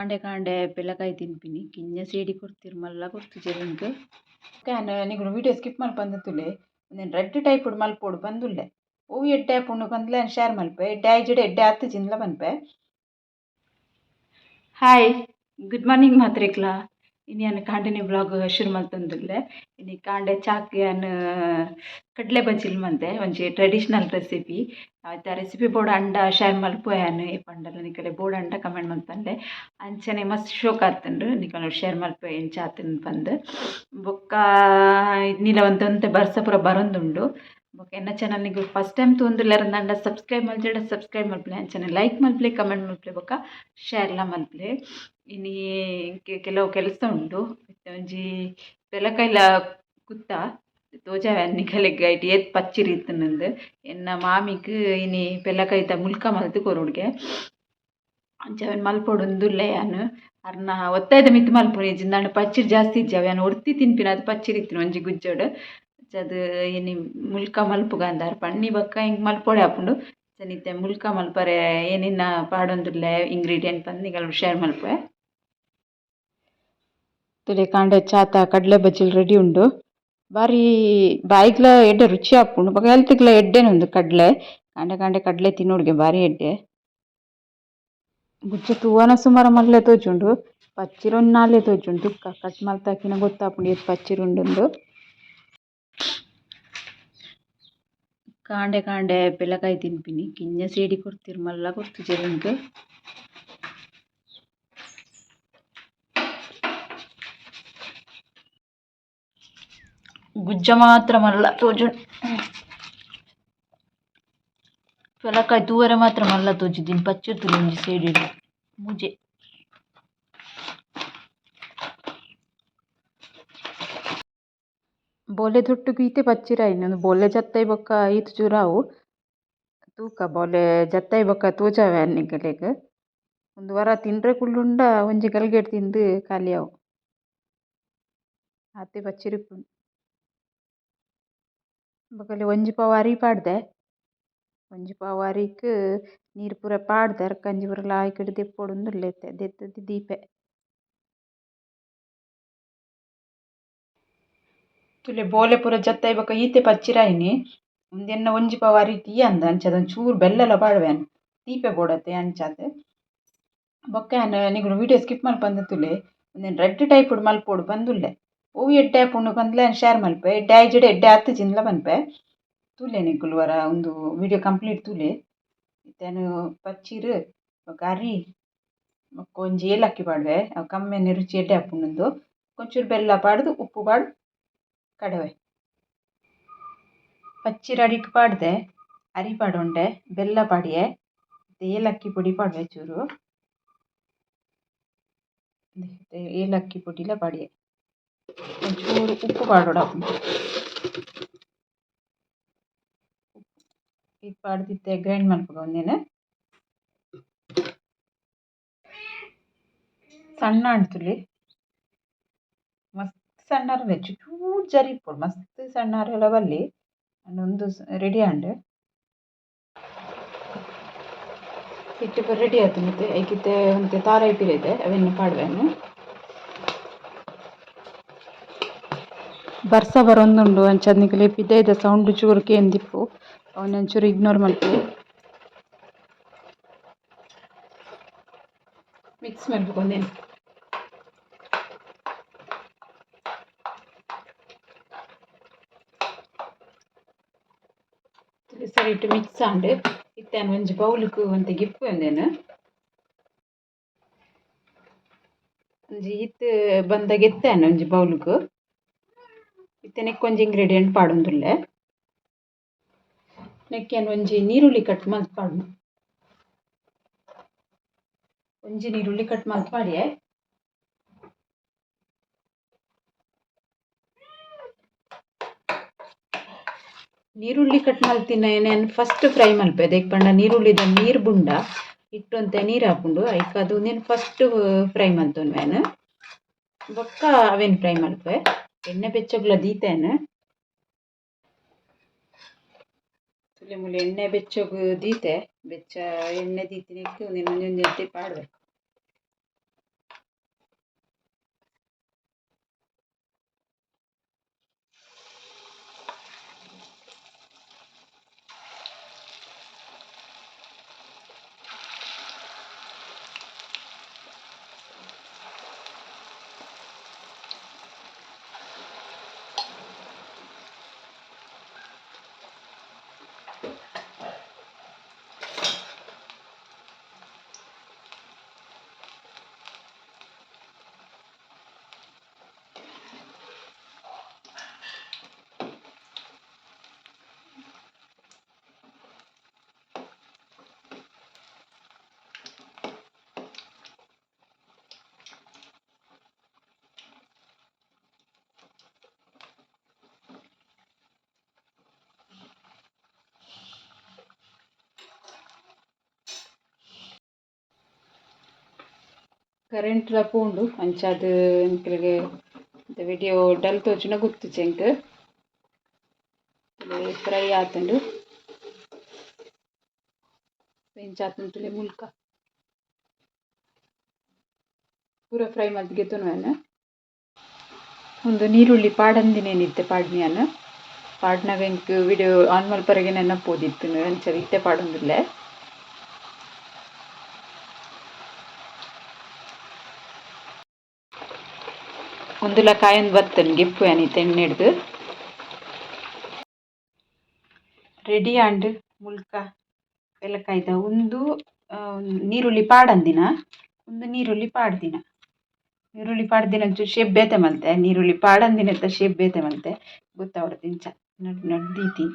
ಕಾಂಡೆ ಕಾಂಡೆ ಪೆಲಕಾಯಿ ತಿನ್ಪಿನಿ ಕಿಂಜ ಸೇಡಿ ಕೊರ್ತೆರ್ ಮಲ್ಲ ಕೊರ್ತುಜೆರ್ ಎಂಕ್. ಯಾನ್ ನಿಕುಲು ವಿಡಿಯೋ ಸ್ಕಿಪ್ ಮಲ್ಪಂದೆ ತೂಲೆ ಉಂದೆನ್ ರಡ್ಡ್ ಟೈಪ್ ಮಲ್ಪೊಡು ಪಂದುಲ್ಲೆ ಒವು ಎಡ್ಡೆ ಆಪುಂಡು ಪಂದ್ಲ ಯಾನ್ ಶೇರ್ ಮಲ್ಪೆ ಎಡ್ಡೆ ಆಯಿಜಿಡ ಎಡ್ಡೆ ಆತುಜಿಂದ್ಲ ಪನ್ಪೆ. ಹಾಯ್ ಗುಡ್ ಮಾರ್ನಿಂಗ್ ಮಾತ್ರೆಗ್ಲಾ. ಇನಿ ಯಾನ್ ಕಾಂಡೆನೆ ವ್ಲಾಗ್ ಶುರು ಮಲ್ತೊಂದುಲ್ಲೆ. ಇನಿ ಕಾಂಡೆ ಚಾಕ್ ಯಾನ್ ಕಡಲೆ ಬಜ್ಜಿಲ್ ಮಂತೆ ಒಂಜಿ ಟ್ರೆಡಿಷನಲ್ ರೆಸಿಪಿ. ಆಯ್ತ ರೆಸಿಪಿ ಬೋಡಾಂಡ ಶೇರ್ ಮಲ್ಪುವೆ ಯಾನ್ ಪಂಡಲ ನಿಕಲೆ ಬೋಡಾಂಡ ಕಮೆಂಟ್ ಮಲ್ಪನ್ಲೆ. ಅಂಚನೆ ಮಸ್ತ್ ಶೋಕ್ ಆತುಂಡು ನಿಕಲ್ನ ಶೇರ್ ಮಲ್ಪುವೆ ಎಂಚ ಆತುಂಡು ಪಂದ್. ಬೊಕ್ಕ ಇನಿಲ ಒಂತೆ ಒಂತೆ ಬರ್ಸ ಪೂರ ಬರೊಂದುಂಡು. ಬೊಕ್ಕ ಎನ್ನ ಚಾನಲ್ ನಿಕುಲು ಫಸ್ಟ್ ಟೈಮ್ ತೂವೊಂದುಲ್ಲೆರ್ ಸಬ್ಸ್ಕ್ರೈಬ್ ಮಲ್ಜಡ ಸಬ್ಸ್ಕ್ರೈಬ್ ಮಲ್ಪುಲೆ. ಅಂಚನೆ ಲೈಕ್ ಮಲ್ಪುಲೆ ಕಮೆಂಟ್ ಮಲ್ಪುಲೆ ಬೊಕ್ಕ ಶೇರ್ಲ ಮಲ್ಪುಲೆ. ಇನಿ ಕೆಲವು ಕೆಲಸ ಉಂಡು. ಒಂಜಿ ಪೆಲಕಾಯಿಲ ಕುತ್ತ ತೋಜಾವೆ ನಿಕಲೆಗ್ ಐಟ್ ಏತ್ ಪಚ್ಚಿರ್ ಇತ್ತುಂಡು. ಎನ್ನ ಮಾಮಿಗ್ ಇನಿ ಪೆಲಕಾಯಿದ ಮುಲ್ಕ ಮಲ್ತ್ ಕೊರೊಡುಗೆ. ಅಂಚ ಅವೆನ್ ಮಲ್ಪೊಡುಂದುಲ್ಲೆ ಯಾನ್. ಅರ್ನ ಒತ್ತಾಯದ ಮಿತ್ತ್ ಮಲ್ಪುನಿ ಇಜ್ಜಿಂದಾಂಡ ಪಚ್ಚಿರ್ ಜಾಸ್ತಿ ಇಜ್ಜಿ. ಅವು ಯಾನ್ ಒರ್ತಿ ತಿನ್ಪಿನ ಅದು ಪಚ್ಚಿರ್ ಇತ್ತಿನ ಒಂಜಿ ಗುಜ್ಜಡ್. ಅದು ಇನಿ ಮುಲ್ಕ ಮಲ್ಪುಗ ಅಂದಾರ್ ಪನ್ನಿ ಬೊಕ್ಕ ಎಂಕ್ ಮಲ್ಪೊಡೆ ಆಪುಂಡು. ಇತ್ತೆ ಮುಲ್ಕ ಮಲ್ಪರೆ ಏನೇನ ಪಾಡೊಂದುಲ್ಲೆ ಇಂಗ್ರೀಡಿಯೆಂಟ್ ಪಂದ್ ನಿಕಲ್ನ ಶೇರ್ ಮಲ್ಪುವೆ. ತೂಲೆ ಕಾಂಡೆ ಚಾತ ಕಡಲೆ ಬಜ್ಜಿಲ್ ರೆಡಿ ಉಂಡು. ಬಾರಿ ಬಾಯಿಗ್ಲ ಎಡ್ಡೆ ರುಚಿ ಆಪುಂಡು ಬೊಕ ಹೆಲ್ತ್ಗ್ಲ ಎಡ್ಡೆನೆ ಉಂದು ಕಡಲೆ. ಕಾಂಡೆ ಕಾಂಡೆ ಕಡಲೆ ತಿನ್ನೊಡ್ಗೆ ಬಾರಿ ಎಡ್ಡೆ. ಗುಜ್ಜೆ ತೂವನ ಸುಮಾರು ಮಲ್ಲೆ ತೋಜುಂಡು. ಪಚ್ಚಿರ್ ಒಂಜಿ ನಾಲೆ ತೋಜುಂಡು. ತುಕ್ಕ ಕಟ್ ಮಲ್ತಾಕಿನ ಗೊತ್ತಾಪುಂಡು ಏತ್ ಪಚ್ಚಿರ್ ಉಂಡುಂದು. ಕಾಂಡೆ ಕಾಂಡೆ ಪೆಲಕಾಯಿ ತಿನ್ಪಿನಿ ಕಿಂಜ ಸೇಡಿ ಕೊರ್ತೆರ್ ಮಲ್ಲ ಕೊರ್ತುಜೆರ್ ಎಂಕ್. ಗುಜ್ಜ ಮಾತ್ರ ಮಲ್ಲ ತೋಜುಂಡು. ಪೆಲಕಾಯಿ ತೂವರೆ ಮಾತ್ರ ಮಲ್ಲ ತೋಜುದು ಪಚ್ಚಿರ್ ತೂಲೆ ಒಂಜಿ ಸೇಡಿಡ್ ಮೂಜೆ. ಬೋಲೆ ದೊಟ್ಟುಗು ಈತೆ ಪಚ್ಚಿರಾಯಿನಿ ಉಂದು ಬೋಲೆ ಜತ್ತೈ ಬೊಕ್ಕ ಈತ್ ಚೂರಾವು. ತೂಕ ಬೋಲೆ ಜತ್ತೈ ಬೊಕ್ಕ ತೋಜಾವೆ ನಿಕಲೆಗ್. ಉಂದು ವರ ತಿನ್ರೆ ಕುಲ್ಲುಂಡ ಒಂಜಿ ಗಲ್ಗೆಡ್ ತಿಂದು ಖಾಲಿ ಆವು. ಆತೆ ಪಚ್ಚಿರ್ ಇಪ್ಪುಂಡು. ಬೊಕ ಒಂಜಿ ಪಾವು ಅರಿ ಪಾಡ್ದೆ. ಒಂಜಿ ಪಾವು ಅರಿಕ್ ನೀರು ಪೂರ ಪಾಡ್ದೆ ಅರ್ಕಂಜಿ ಪೂರ ಲಾಯ್ಕ್ ದೆಪ್ಪೊಡುಂದುಲ್ಲೆ ಇತ್ತೆ ದೆತ್ತುದು ದೀಪೆ. ತೂಲೆ ಬೋಲೆ ಪೂರ ಜತ್ತೈ ಬೊಕ್ಕ ಈತೆ ಪಚ್ಚಿರಾಯಿನಿ. ಉಂದೆನ್ನ ಒಂಜಿ ಪಾವು ಅರಿ ಅಂದ್ ಅಂಚಾದ್ ಒಂಚೂರು ಬೆಲ್ಲಲ ಪಾಡುವೆ ಯಾನ್. ತೀಪೆ ಬೋಡತ್ತೆ ಅಂಚಾದ್. ಬೊಕ್ಕ ಯಾನ್ ನಿಕುಲು ವಿಡಿಯೋ ಸ್ಕಿಪ್ ಮಲ್ಪಂದೆ ತೂಲೆ ಉಂದೆನ್ ರಡ್ಡ್ ಟೈಪ್ ಮಲ್ಪೊಡು ಪಂದುಲ್ಲೆ. ಒವು ಎಡ್ಡೆ ಆಪುಂಡು ಪಂದ್ಲ ಯಾನ್ ಶೇರ್ ಮಲ್ಪೆ. ಎಡ್ಡೆ ಆಯಿಜಿಡ ಎಡ್ಡೆ ಆತುಜಿಂದ್ಲ ಪನ್ಪೆ. ತೂಲೆ ನಿಕುಲು ವರ ಉಂದು ವಿಡಿಯೋ ಕಂಪ್ಲೀಟ್ ತೂಲೆ. ಇತ್ತೆ ಯಾನ್ ಪಚ್ಚಿರ್ ಬೊಕ್ಕ ಅರಿ ಬೊಕ್ಕ ಒಂಜಿ ಏಲಕ್ಕಿ ಪಾಡುವೆ. ಅವು ಕಮ್ಮೆನೆ ರುಚಿ ಎಡ್ಡೆ ಆಪುಂಡು. ಒಂಚೂರು ಬೆಲ್ಲ ಪಾಡ್ದು ಉಪ್ಪು ಪಾಡ್ದು ಕಡವೆ. ಪಚ್ಚಿರ್ ಅಡಿಕ್ ಪಾಡ್ದೆ ಅರಿ ಪಾಡೊಂಡೆ ಬೆಲ್ಲ ಪಾಡಿಯೆ ಏಲಕ್ಕಿ ಪೊಡಿ ಪಾಡುವೆ ಚೂರು. ಏಲಕ್ಕಿ ಪೊಡಿಲ ಪಾಡಿಯೆ. ಒಂಚೂರು ಉಪ್ಪು ಪಾಡೊಡಾಪುಂಡು. ಈತ್ ಪಾಡ್ದಿತ್ತೆ ಗ್ರೈಂಡ್ ಮಲ್ಪುಗ ಉಂದೆನ್. ಸಣ್ಣ ಆಂಡ್ ಮಸ್ತ್ ಸಣ್ಣ ಚೂರು ಜರಿ ಇಪ್ಪೊಡು ಮಸ್ತ್ ಸಣ್ಣ ಆರೆಲ ಬಲ್ಲಿ. ಉಂದು ರೆಡಿ ಆಂಡ್. ಹಿಟ್ಟು ಪೂರ ರೆಡಿ ಆತುಂಡು ಐಕ್ ಇತ್ತೆ ಒಂತೆ ತಾರಾಯಿ ಪಿರ ಇದೆ ಅವೆನ್ ಪಾಡುವೆ ಯಾನ್. ಬರ್ಸ ಬರೊಂದುಂಡು ಅಂಚಾದ್ ನಿಕಲೆ ಪಿದಯ್ದ ಸೌಂಡ್ ಚೂರು ಕೇಂದಿಪ್ಪು ಅವೆನ್ ಒಂಚೂರು ಇಗ್ನೋರ್ ಮಲ್ಪುಲೆ. ಮಿಕ್ಸ್ ಮಲ್ಪುಗ ಉಂದೆನ್. ಸರಿಟ್ ಮಿಕ್ಸ್ ಆಂಡ್. ಇತ್ತೆ ಯಾನ್ ಒಂಜಿ ಬೌಲ್ಗ್ ಒಂತೆ ಗಿಪ್ಪು ಉಂದೆನ್. ಒಂಜಿ ಈತ್ ಬಂದಗ ಎತ್ತೆ ಯಾನ್ ಒಂಜಿ ಬೌಲ್ಗ್. ಇತ್ತೆ ನೆಕ್ಕ್ ಒಂಜಿ ಇಂಗ್ರೀಡಿಯೆಂಟ್ ಪಾಡೊಂದುಲ್ಲೆ. ನೆಕ್ಕ್ ಯಾನ್ ಒಂಜಿ ನೀರುಳ್ಳಿ ಕಟ್ ಮಲ್ತ್ ಪಾಡುನ. ಒಂಜಿ ನೀರುಳ್ಳಿ ಕಟ್ ಮಲ್ತ್ ಪಾಡಿಯೆ. ನೀರುಳ್ಳಿ ಕಟ್ ಮಲ್ತಿನ ಎಣ್ಣೆನ್ ಫಸ್ಟ್ ಫ್ರೈ ಮಲ್ಪೆ. ದಾಯೆ ಪಂಡ ನೀರುಳ್ಳಿದ ನೀರು ಬುಂಡ ಹಿಟ್ಟು ಒಂತೆ ನೀರು ಆಪುಂಡು. ಐಕ್ ಅದು ಉಂದೆನ್ ಫಸ್ಟ್ ಫ್ರೈ ಮಲ್ತೊನ್ವೆ ಯಾನ್. ಬೊಕ್ಕ ಅವೆನ್ ಫ್ರೈ ಮಲ್ಪುವೆ. ಎಣ್ಣೆ ಬೆಚ್ಚಗ್ಲ ದೀತೆ ಯಾನ್. ತೂಲೆ ಮೂಲು ಎಣ್ಣೆ ಬೆಚ್ಚಗ್ ದೀತೆ. ಬೆಚ್ಚ ಎಣ್ಣೆ ದೀತಿನೆಕ್ ಉಂದೆನ್ ಒಂಜೊಂಜಿ ಪಾಡುವೆ. ಕರೆಂಟ್ಲ ಪೋಂಡು. ಅಂಚಾದ್ ಎಂಕ್ಲೆಗ್ ವಿಡಿಯೋ ಡಲ್ ತೋಜುನ ಗೊತ್ತುಜಿ ಎಂಕ್. ಫ್ರೈ ಆತುಂಡು. ಇಂಚ ಆತುಂಡು ತೂಲೆ ಮುಲ್ಕ. ಪೂರ ಫ್ರೈ ಮಲ್ತ್ ಗೆತೊನುವೆನ್. ಉಂದು ನೀರುಳ್ಳಿ ಪಾಡಂದಿನೇನಿತ್ತೆ ಪಾಡ್ನಿಯನ್. ಪಾಡ್ನಗ ಎಂಕ್ ವಿಡಿಯೋ ಆನ್ ಮಲ್ಪರೆಗೆ ನೆನಪೋದಿತ್ತುಂಡು, ಅಂಚ ಇತ್ತೆ ಪಾಡೊಂದುಲ್ಲೆ. ಉಂದುಲ ಕಾಯೊಂದು ಬತ್ತುಂಡು, ಗೆಪ್ಪುವೆನ್ ಇತ್ತೆ ಎಣ್ಣೆಡ್ದ್. ರೆಡಿ ಆಂಡ್ ಮುಲ್ಕ ಪೆಲಕಾಯ್ದ. ಉಂದು ನೀರುಳ್ಳಿ ಪಾಡಂದಿನ, ಉಂದು ನೀರುಳ್ಳಿ ಪಾಡ್ದಿನ. ನೀರುಳ್ಳಿ ಪಾಡ್ದಿನ ಒಂಚೂರು ಶೇಪ್ ಬೇತೆ ಮಲ್ತೆ, ನೀರುಳ್ಳಿ ಪಾಡಂದಿನೆತ್ತ ಶೇಪ್ ಬೇತೆ ಮಲ್ತೆ. ಗೊತ್ತಾವಡ್ ಇಂಚ ನಡ್ ನಡ್ ದೀತಿ.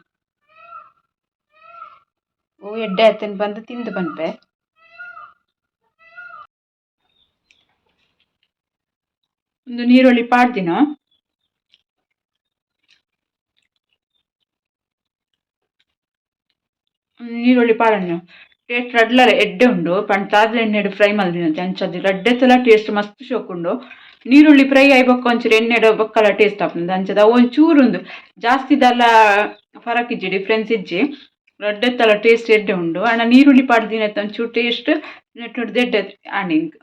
ಓ ಎಡ್ಡೆ ಆತುಂಡು ಪಂದ್ ತಿಂದ್ ಪನ್ಪೆ. ಉಂದು ನೀರುಳ್ಳಿ ಪಾಡ್ದಿನ. ನೀರುಳ್ಳಿ ಪಾಡಂದಿನ ಟೇಸ್ಟ್ ರಡ್ಲರ ಎಡ್ಡೆ ಉಂಡು. ಪಂಡ ತಾದಿದ ಎಣ್ಣೆಡ್ ಫ್ರೈ ಮಲ್ದಿನಂತೆ, ಅಂಚಾದ್ ರಡ್ಡೆತಲ ಟೇಸ್ಟ್ ಮಸ್ತ್ ಶೋಕ್ ಉಂಡು. ನೀರುಳ್ಳಿ ಫ್ರೈ ಆಯಿ ಬೊಕ್ಕ ಒಂಚೂರು ಎಣ್ಣೆಡ್ ಬೊಕ್ಕಲ ಟೇಸ್ಟ್ ಆಪುಂಡು. ಅಂಚಾದ್ ಅವು ಒಂಚೂರು ಉಂದು ಜಾಸ್ತಿ ದಾಲ ಫರಕ್ ಇಜ್ಜಿ, ಡಿಫ್ರೆನ್ಸ್ ಇಜ್ಜಿ. ರಡ್ಡೆತಲ ಟೇಸ್ಟ್ ಎಡ್ಡೆ ಉಂಡು. ಆಂಡ ನೀರುಳ್ಳಿ ಪಾಡ್ದಿನೆತ್ತ ಒಂಚೂರು ಟೇಸ್ಟ್ ನೆಟ್ಟುಡ್ದು ಎಡ್ಡೆ ಆಂಡ್ ಎಂಕ್.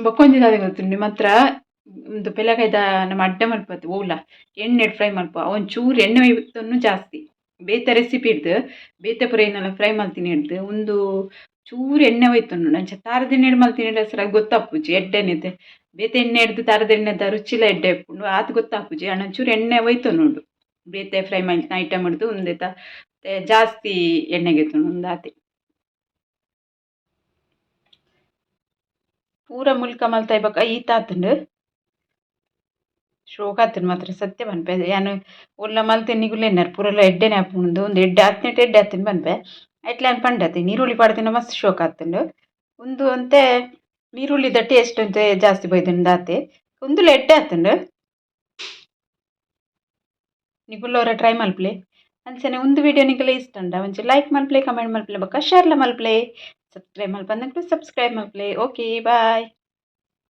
ಬೊಕ್ಕೊಂಜಿ ದಾದ ಗೊತ್ತುಂಡು ಮಾತ್ರ, ಉಂದು ಪೆಲಕಾಯ್ದ ನಮ್ಮ ಅಡ್ಡೆ ಮಲ್ಪತ್ತು ಓಲ ಎಣ್ಣೆಡ್ ಫ್ರೈ ಮಲ್ಪ ಒಂಚೂರು ಎಣ್ಣೆ ಒಯ್ತೊನ್ನು ಜಾಸ್ತಿ. ಬೇತೆ ರೆಸಿಪಿ ಇಡ್ದು ಬೇತೆ ಪೂರ ಏನೆಲ್ಲ ಫ್ರೈ ಮಲ್ತಿನಿ ಹಿಡ್ದು ಉಂದು ಚೂರು ಎಣ್ಣೆ ಒಯ್ತೊಂಡು. ಅಂಚ ತಾರದ ಎಣ್ಣೆಡ್ ಮಲ್ತಿನಿ ಸರ ಗೊತ್ತಾಪುಜಿ ಎಡ್ಡೆನಿದೆ. ಬೇತೆ ಎಣ್ಣೆ ಹಿಡ್ದು ತಾರದ ಎಣ್ಣೆದ ರುಚಿಲ ಎಡ್ಡೆ ಇಪ್ಪುಂಡು, ಆತ್ ಗೊತ್ತಾಪುಜಿ. ಆಂಡ ಒಂಚೂರು ಎಣ್ಣೆ ಒಯ್ತೊನುಂಡು ಬೇತೆ ಫ್ರೈ ಮಲ್ತಿನ ಐಟಮ್ ಹಿಡ್ದು ಉಂದೆತ ಜಾಸ್ತಿ ಎಣ್ಣೆಗೆ ಉಂದು ಆತೆ. ಪೂರ ಮುಲ್ಕ ಮಲ್ತಾಯಿ ಬೊಕ್ಕ ಈತ್ ಆತುಂಡು. ಶೋಕ್ ಆತುಂಡು ಮಾತ್ರ, ಸತ್ಯ ಪನ್ಪೆ. ಯಾನ್ ಒಲ್ಲ ಮಲ್ತೆ ನಿಗುಲು ಪೂರೆಲ ಎಡ್ಡೆನೆ ಆಪುಂಡು, ಉಂದು ಎಡ್ಡೆ ಆತ್ನೆಟ್ ಎಡ್ಡೆ ಆತುಂಡು ಪನ್ಪೆ. ಐಟ್ಲ ಯಾನ್ ಪಂಡತೆ ನೀರುಳ್ಳಿ ಪಾಡ್ದಿನ ಮಸ್ತ್ ಶೋಕ್ ಆತುಂಡು. ಉಂದು ಒಂತೆ ನೀರುಳ್ಳಿದ ಟೇಸ್ಟ್ ಒಂತೆ ಜಾಸ್ತಿ ಬೈದುಂಡು ಆತೆ. ಉಂದುಲ ಎಡ್ಡೆ ಆತುಂಡು. ನಿಗುಲು ಟ್ರೈ ಮಲ್ಪುಲೆ. ಅಂಚನೆ ಉಂದು ವಿಡಿಯೋ ನಿಕಲೆ ಇಷ್ಟ ಉಂಡ ಒಂಚಿ ಲೈಕ್ ಮಲ್ಪುಲೆ, ಕಮೆಂಟ್ ಮಲ್ಪುಲೆ ಬೊಕ್ಕ ಶೇರ್ಲ ಮಲ್ಪುಲೆ. ಸಬ್ಸ್ಕ್ರೈಬ್ ಮಲ್ಪಂದಕ್ಲು ಸಬ್ಸ್ಕ್ರೈಬ್ ಮಲ್ಪುಲೆ. Okay, bye.